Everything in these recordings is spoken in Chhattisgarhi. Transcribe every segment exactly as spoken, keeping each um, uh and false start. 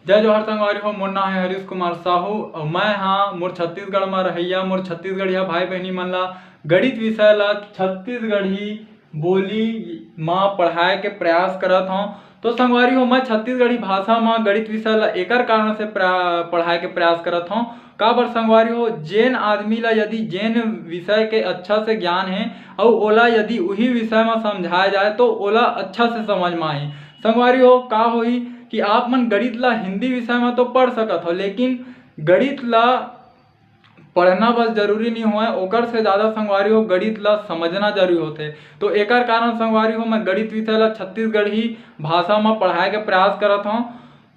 जय जोहार संगवारी हो, मोर नाम है हरीश कुमार साहू और मैं हाँ मोर छत्तीसगढ़ में रहैया, मोर छत्तीसगढ़िया भाई बहनी मन ला गणित विषय ला छत्तीसगढ़ी बोली मा पढ़ाए के प्रयास करत हौं। तो संगवारी हो, मैं छत्तीसगढ़ी भाषा मा गणित विषय ला एकर कारण से प्रा-, पढ़ाए के प्रयास करत हौं। काबर संगवारी हो, जेन आदमी ला यदि जेन विषय के अच्छा से ज्ञान है और ओला यदि उही विषय मा समझाया जाए तो ओला अच्छा से समझ मा आही। संगवारी हो, का होही कि आप मन गणित ला हिंदी विषय मा तो पढ़ सकत हो, लेकिन गणित ला पढ़ना बस जरूरी नहीं होय, ओकर से ज़्यादा संगवारी हो गणित ला समझना जरूरी होथे। तो एकर कारण संगवारी हो मैं गणित विषय ला छत्तीसगढ़ी भाषा मा पढ़ाए के प्रयास करत हौं।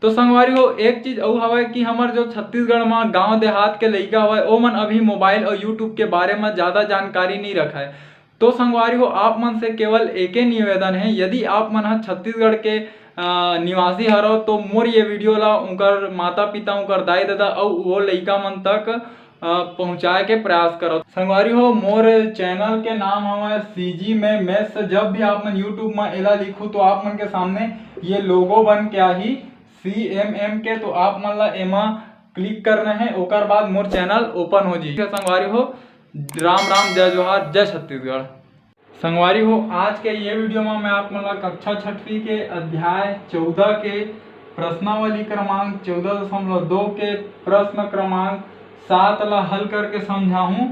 तो संगवारी हो, एक चीज अउ हवय कि हमर जो छत्तीसगढ़ मा गांव देहात के लइका हवय, ओमन अभी मोबाइल और YouTube के बारे मा ज़्यादा जानकारी नहीं रखय। तो संगवारी हो, आप मन से केवल एके निवेदन है, यदि आप मन ह छत्तीसगढ़ के, अ, निवासी हरव तो मोर ये वीडियो ला उनकर माता पिता, उनकर दाई ददा अउ वो लइका मन तक, अ, पहुँचाए के प्रयास करव। संगवारी हो, मोर चैनल के नाम हवय CG में Maths। जब भी आप मन YouTube में एला लिखू तो आप मन के सामने ये लोगो बन के आही CMM के, तो आप मन ला एमा क्लिक करना है, ओकर बाद मोर चैनल ओपन हो जाही। संगवारी हो, राम राम, जय जोहार, जय छत्तीसगढ़। संगवारी हो, आज के ये वीडियो में मैं आप मन ला कक्षा छठवीं के अध्याय चौदह के प्रश्नावली क्रमांक चौदह दशमलव दो के प्रश्न क्रमांक सात ला हल करके समझाहूँ।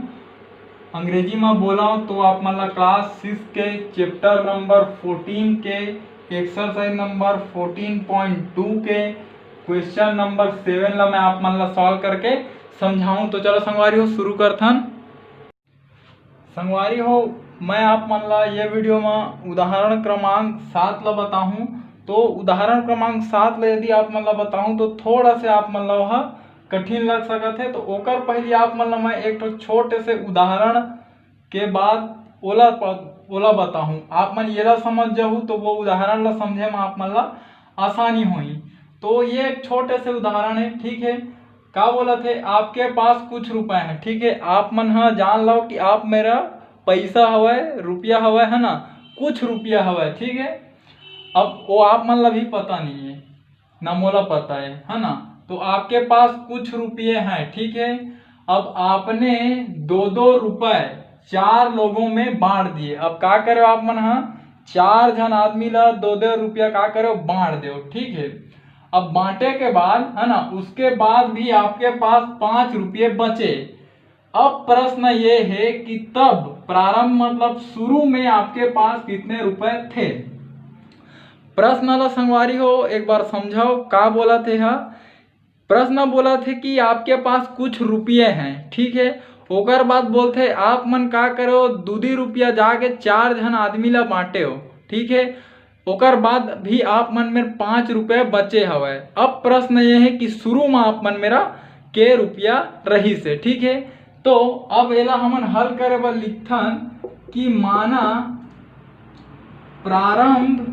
अंग्रेजी में बोला तो आप मन ला क्लास सिक्स के चैप्टर नंबर फोर्टीन के exercise number fourteen point two के क्वेश्चन नंबर सेवन ला मैं आप मन ला सॉल्व करके समझाऊं। तो चलो संगवारी हो, शुरू करथन। संगवारी हो, मैं आप मन ला ये वीडियो में उदाहरण क्रमांक सात ला बताहूं। तो उदाहरण क्रमांक सात ला यदि आप मन ला बताहूं तो थोड़ा से आप मन ला वह कठिन लग सकत है। तो ओकर पहले आप मन ला मैं एक ठो छोटे से उदाहरण के बाद ओला प-, ओला बताहूं। आप मन येला समझ जाहू तो वो उदाहरण ला समझे में आप मन ला आसानी होही। तो ये एक छोटे से उदाहरण है, ठीक है। का बोलत है, आपके पास कुछ रुपए हैं, ठीक है। आप मन ह जान लो कि आप मेरा पैसा हवय, रुपया हवय, है ना, कुछ रुपया हवय, ठीक है। अब वो आप मन ला भी पता नहीं है, ना मोला पता है, है ना। तो आपके पास कुछ रुपये हैं, ठीक है। अब आपने दो दो रुपए चार लोगों में बांट दिए। अब का करो आप मन, हाँ, चार झन आदमी ला दो दो रुपया का करो, बांट दो, ठीक है। अब बांटे के बाद, है ना, उसके बाद भी आपके पास पाँच रुपये बचे। अब प्रश्न ये है कि तब प्रारंभ मतलब शुरू में आपके पास कितने रुपए थे। प्रश्न ला संगवारी हो एक बार समझाओ, का बोला थे हा? प्रश्न बोला थे कि आपके पास कुछ रुपये हैं, ठीक है। ओकर बाद बोलते आप मन का करो, दू दी रुपया जाके चार झन आदमी ला बांटे हो, ठीक है। ओकर बाद भी आप मन मेर पाँच रुपये बचे हवय। अब प्रश्न ये है कि शुरू में आप मन मेरा के रुपया रहिस हे, ठीक है। तो अब एला हमन हल करे बर लिखथन कि माना प्रारंभ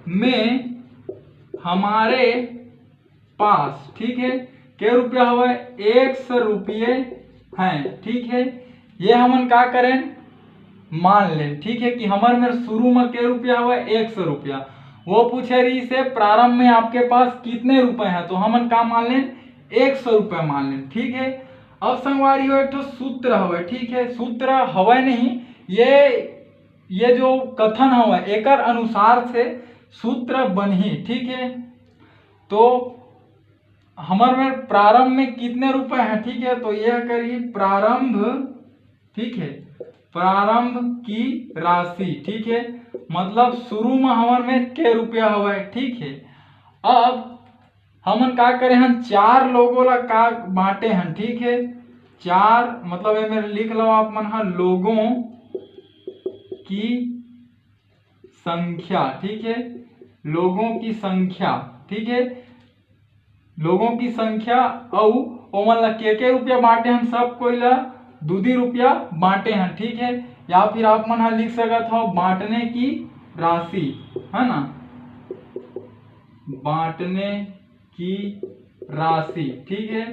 में हमारे पास, ठीक है, के रुपया हवय, एक सौ रुपये हैं, ठीक है। ये हमन का करें, मान लें, ठीक है, कि हमर मेर शुरू में के रुपया हवय, एक सौ रुपया। वो पूछे रहिस हे प्रारंभ में आपके पास कितने रुपए हैं, तो हमन का मान लें, एक सौ रुपये मान लें, ठीक है। अब संगवारी हो, एक ठो सूत्र हवय, ठीक है, सूत्र हवय नहीं, ये, ये जो कथन हवय, एकर अनुसार से सूत्र बनही, ठीक है। तो हमर में प्रारंभ में कितने रुपए हैं, ठीक है, तो यह करी प्रारंभ, ठीक है, प्रारंभ की राशि, ठीक है, मतलब शुरू में हमर में के रुपया हवय, ठीक है। अब हमन का करे हन, चार लोगों ला का बांटे हन, ठीक है, चार मतलब ये मेरे लिख लो आप मन हा, लोगों की संख्या, ठीक है, लोगों की संख्या, ठीक है, लोगों की संख्या अउ ओमन ला के के रुपया बांटे हन, सब कोई ला दू दी रुपया बांटे हन, ठीक है। या फिर आप मन हा लिख सकत हो बांटने की राशि, है ना, बांटने की राशि, ठीक है।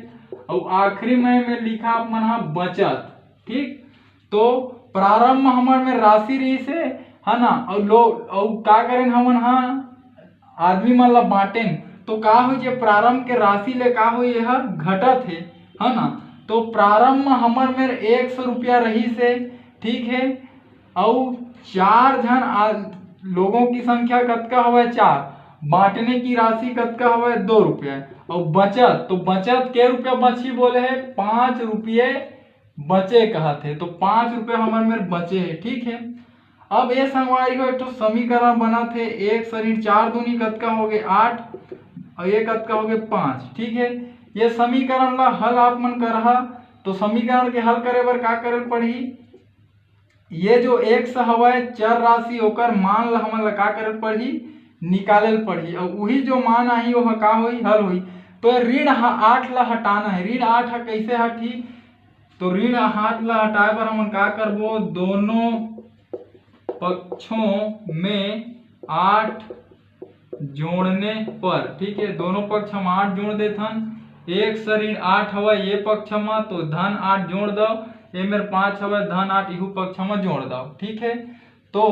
अउ आखिरी में, में लिखा आप मन हा बचत, ठीक। तो प्रारंभ में हमर में राशि रहिस हे, है ना, अउ लो, अउ का करेन हमन हा, आदमी मन ला बांटेन, तो का होही, जे प्रारंभ के राशि ले का होही, ये ह घटत हे, है ना। तो प्रारंभ में हमर मेर एक सौ रुपया रहिस हे, ठीक है, अउ चार झन आ, लोगों की संख्या कतका हवय? चार। बांटने की राशि कतका हवय? दो रुपया। अउ बचत, तो बचत के रुपया बची बोले हे? पाँच रुपये बचे कहत हे, तो पाँच रुपया हमर मेर बचे हे, ठीक है। अब ये संगवारी हो, एक ठो समीकरण बनत हे, एक सरीन चार दूनी कतका हो गए? आठ, और ये कतका हो गए? पाँच, ठीक है। ये समीकरण ला हल आप मन करहा, तो समीकरण के हल करे बर का करे पड़ही? ये जो एक्स हवय चर राशि, ओकर मान ला हमन ला का करे पड़ही? निकाले ल पड़ही। और वही जो मान आही, ओह का होही? हल होही। तो ये ऋण ह-, आठ ला हटाना है। ऋण आठ ह कैसे हटही? तो ऋण आठ ला हटाए बर हमन का करबो? दोनों पक्षों में आठ जोड़ने पर, ठीक है, दोनों पक्ष हम आठ जोड़ देथन। एक सरीन आठ हवय ये पक्ष म, तो धन आठ जोड़ दव, ये मेर पाँच हवय, धन आठ इहू पक्ष म जोड़ दव, ठीक है। तो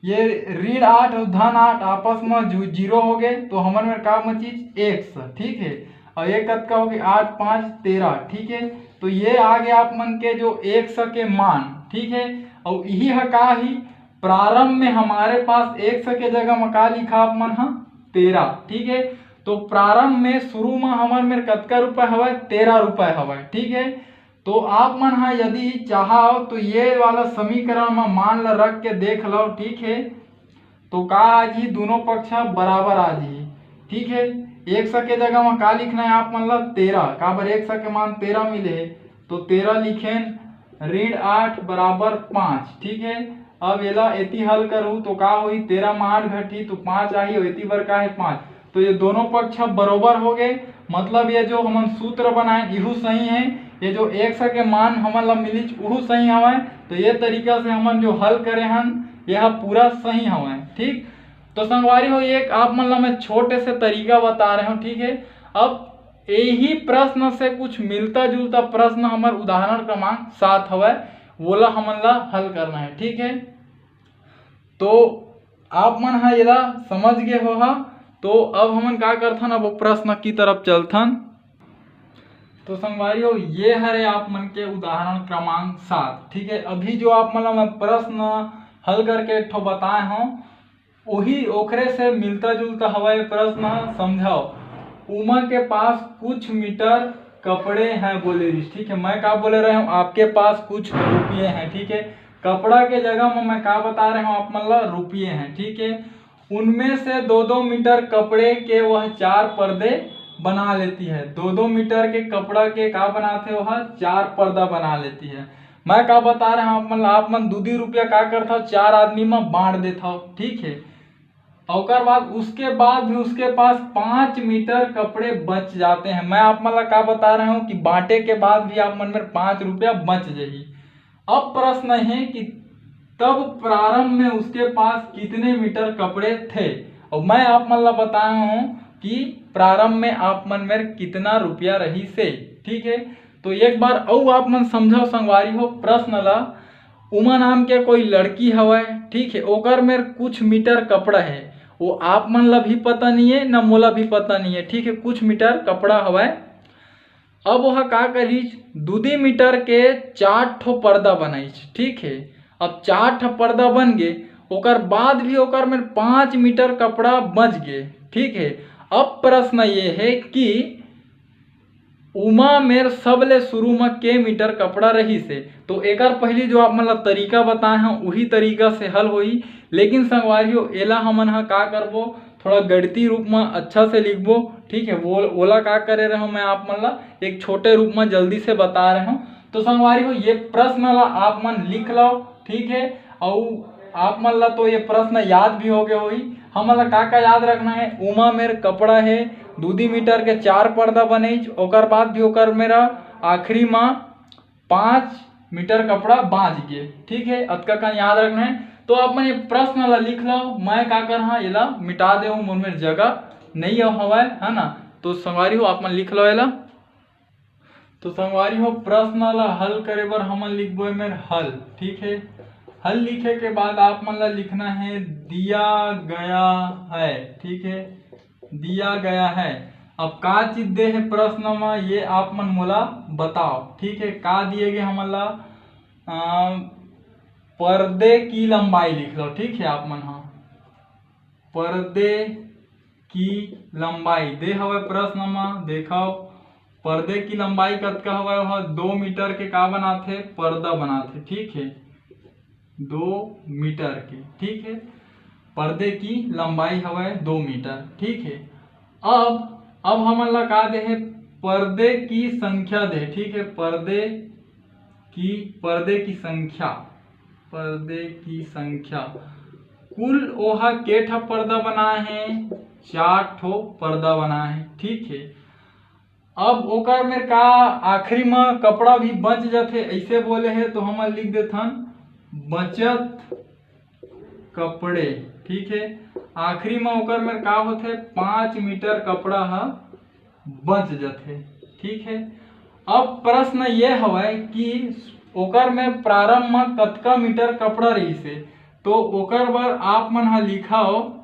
ये ऋण आठ और धन आठ आपस में जू-, जीरो हो गए, तो हमन में का बचिस? एक्स, ठीक है। और ये कतका हो गए? आठ पाँच तेरह, ठीक है। तो ये आ गया आप मन के जो एक्स के मान, ठीक है। और यही ह का ही, प्रारंभ में हमारे पास एक्स के जगह में का लिखा आप मन ह? तेरह, ठीक है। तो प्रारंभ में, शुरू में हमर मेर कतका रुपए हवय? तेरह रुपए हवय, ठीक है। तो आप मन ह यदि चाहव तो ये वाला समीकरण म मान ल रख के देख लव, ठीक है। तो का आ जी? दोनों पक्ष ह बराबर आ जी, ठीक है। एक्स के जगह म का लिखना है आप मन ल? तेरह। काबर? एक्स के मान तेरह मिले है, तो तेरह लिखेन, ऋण आठ बराबर पाँच, ठीक है। अब एला एती हल करूँ तो का होही? तेरह म आठ घटही तो पाँच आही, और एती बर का है? पाँच। तो ये दोनों पक्ष बरोबर हो गए, मतलब ये जो हमन सूत्र बनाए इहू सही है, ये जो एक्स के मान हमन ला मिलिच उहू सही हवय। तो ये तरीका से हमन जो हल करे हन, यह पूरा सही हवय, ठीक। तो संगवारी हो, एक आप मन ला मैं छोटे से तरीका बता रहे हूँ, ठीक है। अब यही प्रश्न से कुछ मिलता जुलता प्रश्न हमर उदाहरण क्रमांक सात हवय, वोला हमन ला हल करना है, ठीक है। तो आप मन ह एला समझ गे हो हा, तो अब हमन का करथन, अब प्रश्न की तरफ चलथन। तो संगवारी हो, ये हरे आप मन के उदाहरण क्रमांक सात, ठीक है। अभी जो आप मन ला मैं प्रश्न हल करके एक ठो बताए हूँ, वही ओकरे से मिलता जुलता हवय प्रश्न। समझाओ, उमा के पास कुछ मीटर कपड़े हैं बोले रिस, ठीक है। मैं का बोले रहे हूँ? आपके पास कुछ रुपये हैं, ठीक है। कपड़ा के जगह में मैं का बता रहे हूँ आप मन ला? रुपये हैं, ठीक है। उनमें से दो दो मीटर कपड़े के वह चार पर्दे बना लेती है। दो दो मीटर के कपड़ा के का बनाथे? वह चार पर्दा बना लेती है। मैं का बता रहे हूँ आप मन ला, आप मन दू दू रुपया का करथव? चार आदमी में बांट देथव, ठीक है। ओकर बाद, उसके बाद भी उसके पास पाँच मीटर कपड़े बच जाते हैं। मैं आप मन ला का बता रहे हूँ कि बांटे के बाद भी आप मन में पाँच रुपया बच जाही। अब प्रश्न है कि तब प्रारंभ में उसके पास कितने मीटर कपड़े थे, और मैं आप मन ला बताया हूँ कि प्रारंभ में आप मन में कितना रुपया रहिसे, ठीक है। तो एक बार अउ आप मन समझाओ संगवारी हो प्रश्न ला। उमा नाम के कोई लड़की हवय, ठीक है, ओकर मेर कुछ मीटर कपड़ा है, वो आप मन ला भी पता नहीं है, ना मोला भी पता नहीं है, ठीक है, कुछ मीटर कपड़ा हवय। अब वह का करिस, दूधी मीटर के चार ठो पर्दा बनाइस, ठीक है। अब चार ठो पर्दा बन गे, ओकर बाद भी ओकर में पाँच मीटर कपड़ा बच गे, ठीक है। अब प्रश्न ये है कि उमा मेर सबले शुरू म के मीटर कपड़ा रहिस हे। तो एकर पहिली जो आप मन ला तरीका बताए हंव, उही तरीका से हल होही। लेकिन संगवारी हो, एला हमन ह का करबो, थोड़ा गणितीय रूप म अच्छा से लिखबो, ठीक है। वो, ओला का करे रहे हंव, मैं आप मन ला एक छोटे रूप म जल्दी से बता रहे हंव। तो संगवारी हो, ये प्रश्न ला आप मन लिख लो, ठीक है। अउ आप मन ला तो ये प्रश्न याद भी हो गए होही। हमन ला का का याद रखना है? उमा मेर कपड़ा है, दूधी मीटर के चार पर्दा बनइच, ओकर बाद भी ओकर मेर आखिरी म पाँच मीटर कपड़ा बांच गे, ठीक है, अतका कन याद रखना है। तो आप मन ये प्रश्न ला लिख लो, मैं का करहा, एला मिटा दे हूँ, मोर मेर जगह नहीं हवय, है ना। तो संगवारी हो, आप मन लिख लो एला। तो संगवारी हो, प्रश्न ला हल करे बर हमन लिखबो एमेर हल, ठीक है। हल लिखे के बाद आप मन ला लिखना है दिया गया है, ठीक है। दिया गया है। अब का चीज दे हे प्रश्न म, ये आप मन मोला बताओ, ठीक है। का दिए गए हमन ला? अ, पर्दे की लंबाई लिख लो, ठीक है। आप मन ह पर्दे की लंबाई दे हवय प्रश्न म, देखव पर्दे की लंबाई कतका हवय? वह दो मीटर के का बनाथे? पर्दा बनाथे, ठीक है, दो मीटर के, ठीक है। पर्दे की लंबाई हवय दो मीटर, ठीक है। अब अब हमन ला का दे हे? पर्दे की संख्या दे, ठीक है। पर्दे की पर्दे की संख्या पर्दे की संख्या कुल ओहा के ठा पर्दा बनाए हे? चार ठो पर्दा बनाए हे, ठीक है। अब ओकर में का आखिरी में कपड़ा भी बच जाथे, ऐसे बोले हे, तो हमन लिख देथन बचत कपड़े, ठीक है। आखिरी में ओकर में का होथे? पाँच मीटर कपड़ा ह बच जाथे, ठीक है। अब प्रश्न ये हवय कि ओकर में प्रारंभ में कतका मीटर कपड़ा रहिस हे, तो ओकर बर आप मन ह लिखव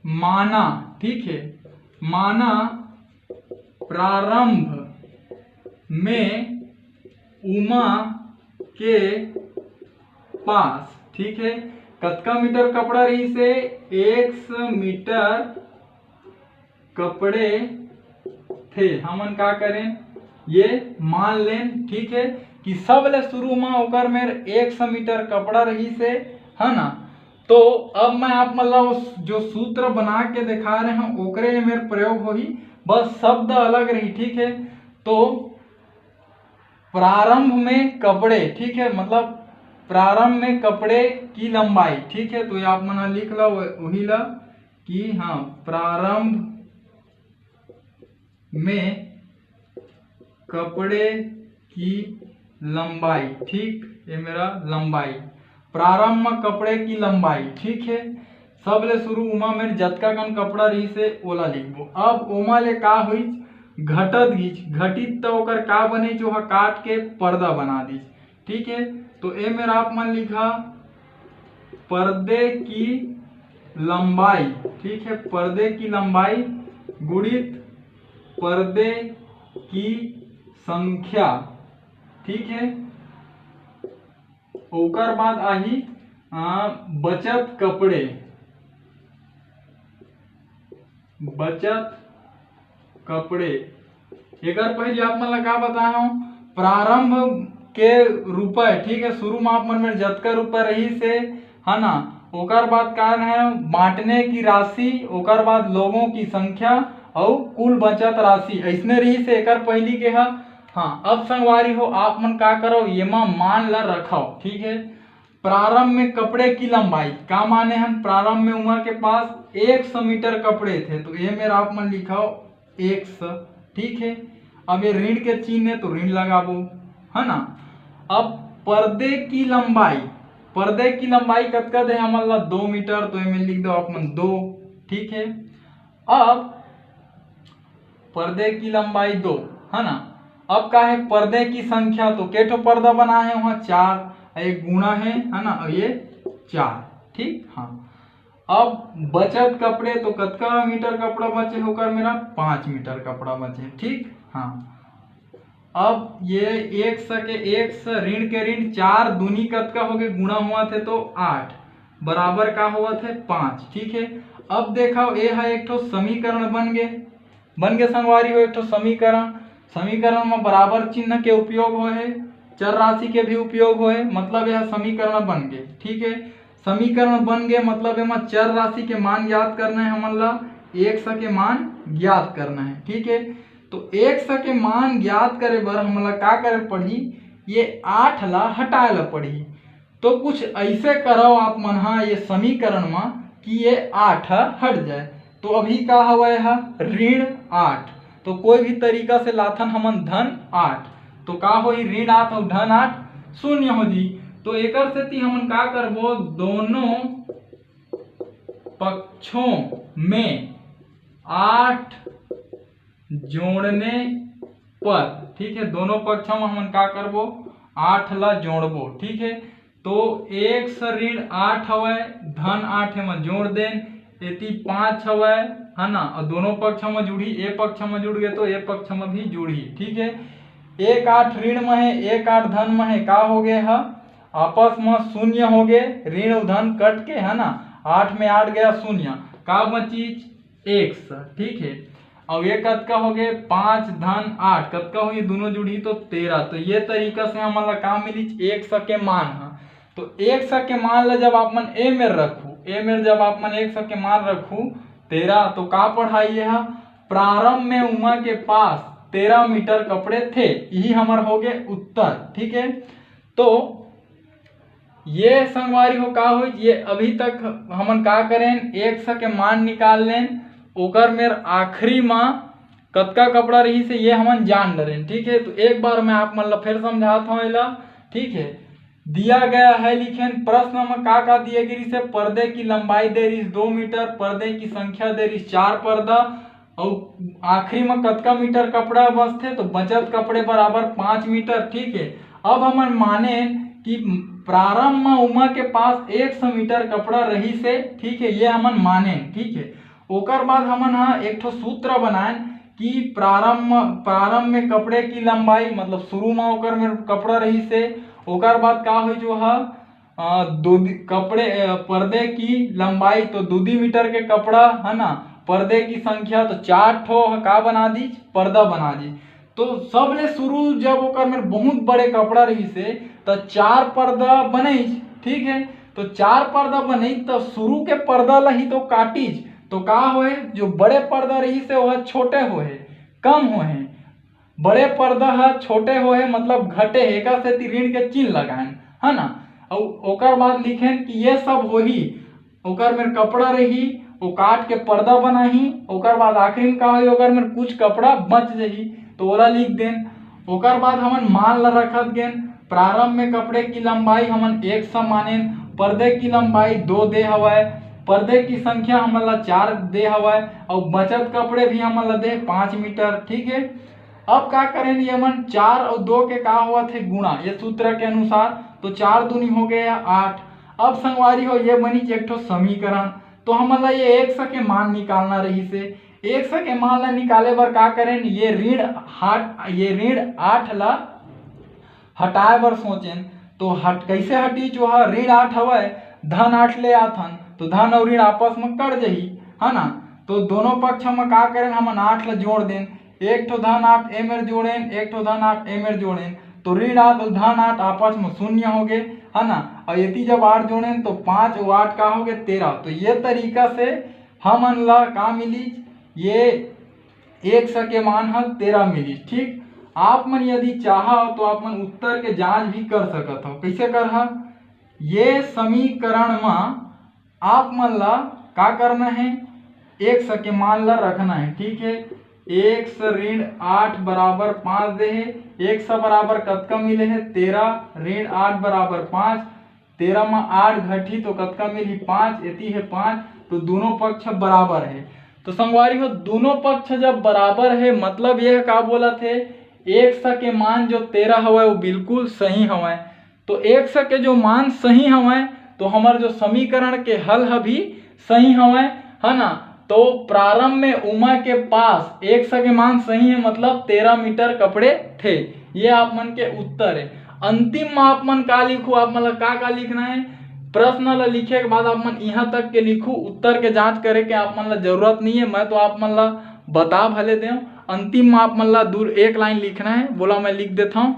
माना, ठीक है, माना प्रारंभ में उमा के पास, ठीक है, कतका मीटर कपड़ा रहिस हे? एक सौ मीटर कपड़े थे। हमन का करें, ये मान लेन, ठीक है, कि सबले शुरू में ओकर मेर एक सौ मीटर कपड़ा रहिस हे, है ना। तो अब मैं आप मन ला जो सूत्र बना के दिखा रहे हूँ, ओकरे मेर प्रयोग होही, बस शब्द अलग रही, ठीक है। तो प्रारंभ में कपड़े, ठीक है, मतलब प्रारंभ में कपड़े की लंबाई, ठीक है, तो ये आप मन ला लिख लो वही ला कि हाँ, प्रारंभ में कपड़े की लंबाई, ठीक, ये मेरा लंबाई, प्रारंभ में कपड़े की लंबाई, ठीक है। सबले शुरू उमा मेर जतका कन कपड़ा रहिस हे ओला लिखबो। अब ओमा ले का होइस, घटत गिस, घटित त ओकर का बने, जो हा काट के पर्दा बना दिस, ठीक है। तो ए मेर आप मन लिखा पर्दे की लंबाई, ठीक है, पर्दे की लंबाई गुणित पर्दे की संख्या, ठीक है। ओकर बाद आही बचत कपड़े, बचत कपड़े। एकर पहले आप मन ला का बताए हूँ, प्रारंभ के रुपए, ठीक है, शुरू में आप मन में जतका रुपए रहिस हे, है ना, ओकर बाद का है बांटने की राशि, ओकर बाद लोगों की संख्या और कुल बचत राशि, ऐसने रहिस हे एकर पहली के हा। हाँ, अब संगवारी हो, आप मन का करो, ये मा मान ला रखो, ठीक है। प्रारंभ में कपड़े की लंबाई का माने हम, प्रारंभ में उमा के पास एक सौ मीटर कपड़े थे, तो ये मेर आप मन लिखो एक सौ, ठीक है। अब ये ऋण के चिन्ह है तो ऋण लगाबो, है ना। अब पर्दे की लंबाई, पर्दे की लंबाई कतका दे हमन ला, दो मीटर, तो ये मेर लिख दो आप मन दो, ठीक है। अब पर्दे की लंबाई दो, है ना। अब का है, पर्दे की संख्या तो के ठो पर्दा बना है वहाँ, चार, एक गुणा है, है ना, और ये चार, ठीक। हाँ, अब बचत कपड़े तो कतका मीटर कपड़ा बचे होकर मेरा, पाँच मीटर कपड़ा बचे, ठीक। हाँ, अब ये एक सौ के एक सौ, ऋण के ऋण, चार दूनी कतका हो गए, गुणा हुआ थे तो आठ, बराबर का हुआ थे पाँच, ठीक है। अब देखा, ये है एक ठो समीकरण बन गए, बन गए संगवारी हो एक ठो समीकरण। समीकरण में बराबर चिन्ह के उपयोग होए है, चर राशि के भी उपयोग होए, मतलब यह समीकरण बन गए, ठीक है। समीकरण बन गए, मतलब एमा चर राशि के मान ज्ञात करना है हमन ला, एक सौ के मान ज्ञात करना है, ठीक है। तो एक सौ के मान ज्ञात करे बर हमन ला का करे पड़ही, ये आठ ला हटाए ला पड़ही। तो कुछ ऐसे करव आप मन हा ये समीकरण म कि ये आठ ह हट जाए। तो अभी का हवय ह, ऋण आठ, तो कोई भी तरीका से लाथन हमन धन आठ, तो का होही, ऋण आठ और धन आठ शून्य हो जी। तो एकर सेती हमन का करबो, दोनों पक्षों में आठ जोड़ने पर, ठीक है, दोनों पक्षों में हमन का करबो, आठ ला जोड़बो, ठीक है। तो एक सौ ऋण आठ हवय, धन आठ एमा जोड़ देन, एती पाँच हवय, है ना, और दोनों पक्ष में जुड़ी, ए पक्ष में जुड़ गए तो ए पक्ष में भी जुड़ी। ठीक है, एक आठ ऋण में है, एक आठ धन में है, का हो गए है? आपस में शून्य हो गए, ऋण धन कट के, है ना, आठ में आठ गया शून्य, का बचीच? एक्स। ठीक है, और ये कतका हो गए? पाँच धन आठ, कतका हो गए? दोनों जुड़ी तो तेरह। तो ये तरीका से हमन ला का मिलीच? एक्स के मान ह। तो एक्स के मान ला जब आप मन ए मेर रखू, ए मेर जब आप मन एक्स के मान रखू तेरह, तो का पढ़ाई ये ह? प्रारंभ में उमा के पास तेरह मीटर कपड़े थे, यही हमर हो गए उत्तर। ठीक है, तो ये संगवारी हो का होइच, ये अभी तक हमन का करेन, एक्स के मान निकाल लेन, ओकर मेर आखिरी मा कतका कपड़ा रहिस हे, ये हमन जान डरेन। ठीक है, तो एक बार मैं आप मन ला फिर समझात हूँ एला। ठीक है, दिया गया है लिखेन, प्रश्न में का का दिए गिरिस हे? पर्दे की लंबाई दे रहिस दो मीटर, पर्दे की संख्या दे रहिस चार पर्दा, अउ आखिरी में कतका मीटर कपड़ा बचथे? तो बचत कपड़े बराबर पाँच मीटर। ठीक है, अब हमन मानेन कि प्रारंभ में उमा के पास एक सौ मीटर कपड़ा रहिस हे। ठीक है, ये हमन मानेन। ठीक है, ओकर बाद हमन ह एक ठो सूत्र बनाएन कि प्रारंभ, प्रारंभ में कपड़े की लंबाई, मतलब शुरू में ओकर में कपड़ा रहिस हे, ओकर बाद का होई जो ह, अ, दो दि-, कपड़े, अ, पर्दे की लंबाई तो दो दी मीटर के कपड़ा है ना, पर्दे की संख्या तो चार ठो ह, का बना दीच? पर्दा बना दीच। तो सबले शुरू जब ओकर में बहुत बड़े कपड़ा रहिस हे, त चार पर्दा बनइच। ठीक है, तो चार पर्दा बनइच, तो शुरू के पर्दा ला ही तो काटिच, तो का होए, जो बड़े पर्दा रहिस हे, वह छोटे होए, कम होए। बड़े पर्दा ह छोटे होए, मतलब घटे हे, एकर सेती ऋण के चिन्ह लगाएन, है ना। अउ ओकर बाद लिखेन कि ये सब होही, ओकर मेर कपड़ा रही, ओ काट के पर्दा बनाही, ओकर बाद आखिरी में का होही, ओकर मेर कुछ कपड़ा बच जही, तो ओला लिख देन। ओकर बाद हमन मान ला रखत गेन, प्रारंभ में कपड़े की लंबाई हमन एक सौ मानेन, पर्दे की लंबाई दो दे हवय, पर्दे की संख्या हमन ला चार दे हवय, अउ बचत कपड़े भी हमन ला दे पाँच मीटर। ठीक है, अब का करेन, ये मन चार अउ दो के का होवत हे, गुणा, ये सूत्र के अनुसार, तो चार दूनी हो गए आठ। अब संगवारी हो, ये बनीच एक ठो समीकरण। तो हमन ला ये एक्स के मान निकालना रहिस हे। एक्स के मान ला निकाले बर का करेन, ये ऋण आठ, ये ऋण आठ ला हटाए बर सोचेन। तो हट, कैसे हटी? जो ह ऋण आठ हवय, धन आठ ले आथन, तो धन अउ ऋण आपस में कट जही, है ना। तो दोनों पक्ष में का करेन, हमन आठ ला जोड़ देन, एक ठो धन आठ ए मेर जोड़ेन, एक ठो धन आठ ए मेर जोड़ेन, तो ऋण आठ अउ धन आठ आपस में शून्य हो गए, है ना। और एती जब आठ जोड़ेन तो पाँच अउ आठ का हो गए, तेरह। तो ये तरीका से हमन ला का मिली, ये एक्स के मान ह तेरह मिली। ठीक, आप मन यदि चाहो तो आप मन उत्तर के जांच भी कर सकत हो। कैसे करहा? ये समीकरण म आप मन ला का करना है, एक्स के मान ला रखना है। ठीक है, एक्स ऋण आठ बराबर पाँच दे हे, एक्स बराबर कतका मिले हे, तेरह, ऋण आठ बराबर पाँच, तेरह में आठ घटही तो कतका मिलही, पाँच, एती है पाँच, तो दोनों पक्ष बराबर है। तो संगवारी हो, दोनों पक्ष जब बराबर है, मतलब यह का बोलत है, एक्स के मान जो तेरह हवय वो बिल्कुल सही हवय। तो एक्स के जो मान सही हवय, तो हमर जो समीकरण के हल ह भी सही हवय, है ना। तो प्रारंभ में उमा के पास एक्स के मान सही है, मतलब तेरह मीटर कपड़े थे। ये आप मन के उत्तर है। अंतिम में आप मन का लिखू, आप मन ला का का लिखना है, प्रश्न ला लिखे के बाद आप मन यहाँ तक के लिखू, उत्तर के जांच करे के आप मन ला जरूरत नहीं है। मैं तो आप मन ला बता भले देव, अंतिम में आप मन ला दूर एक लाइन लिखना है, बोला मैं लिख देता हूँ।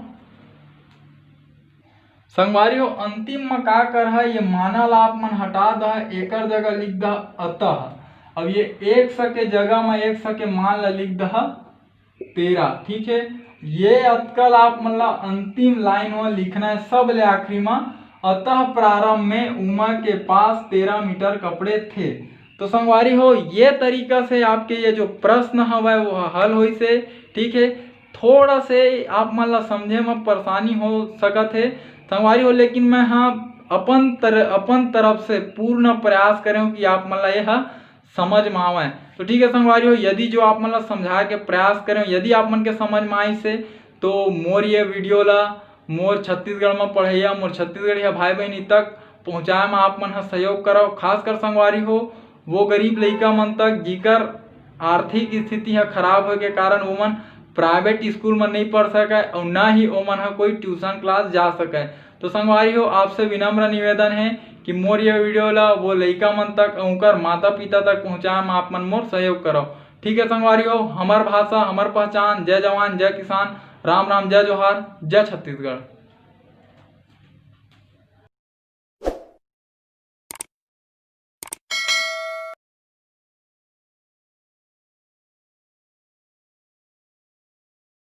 संगवारी हो, अंतिम में का करहा, ये माना ला आप मन हटा दह, एकर जगह लिख दह अतः। अब ये एक्स के जगह में एक्स के मान ला लिख दह तेरह। ठीक है, ये अतका ला आप मन ला अंतिम लाइन में लिखना है, सबले आखिरी में, अतः प्रारंभ में उमा के पास तेरह मीटर कपड़े थे। तो संगवारी हो, ये तरीका से आपके ये जो प्रश्न हवय वो हल होइस हे। ठीक है, थोड़ा से आप मन ला समझे में परेशानी हो सकत है संगवारी हो, लेकिन मैं हाँ अपन तर, अपन तरफ से पूर्ण प्रयास करें कि आप मन ला यह समझ में आवय। तो ठीक है संगवारी हो, यदि जो आप मन ला समझाए के प्रयास करें, यदि आप मन के समझ में आइस हे, तो मोर ये वीडियो ला मोर छत्तीसगढ़ में पढ़ैया, मोर छत्तीसगढ़िया भाई बहनी तक पहुँचाए में आप मन ह सहयोग करव। खासकर संगवारी हो, वो गरीब लइका मन तक, जिकर आर्थिक स्थिति ह खराब होए के कारण ओमन प्राइवेट स्कूल म नहीं पढ़ सकय अउ ना ही ओमन ह कोई ट्यूशन क्लास जा सकय। तो संगवारी हो, आपसे विनम्र निवेदन हे कि मोर ये वीडियो ला वो लइका मन तक अउ उनकर माता पिता तक पहुँचाए म आप मन मोर सहयोग करव। ठीक है संगवारी हो, हमर भाषा, हमर पहचान। जय जवान, जय किसान, राम राम, जय जोहार, जय छत्तीसगढ़।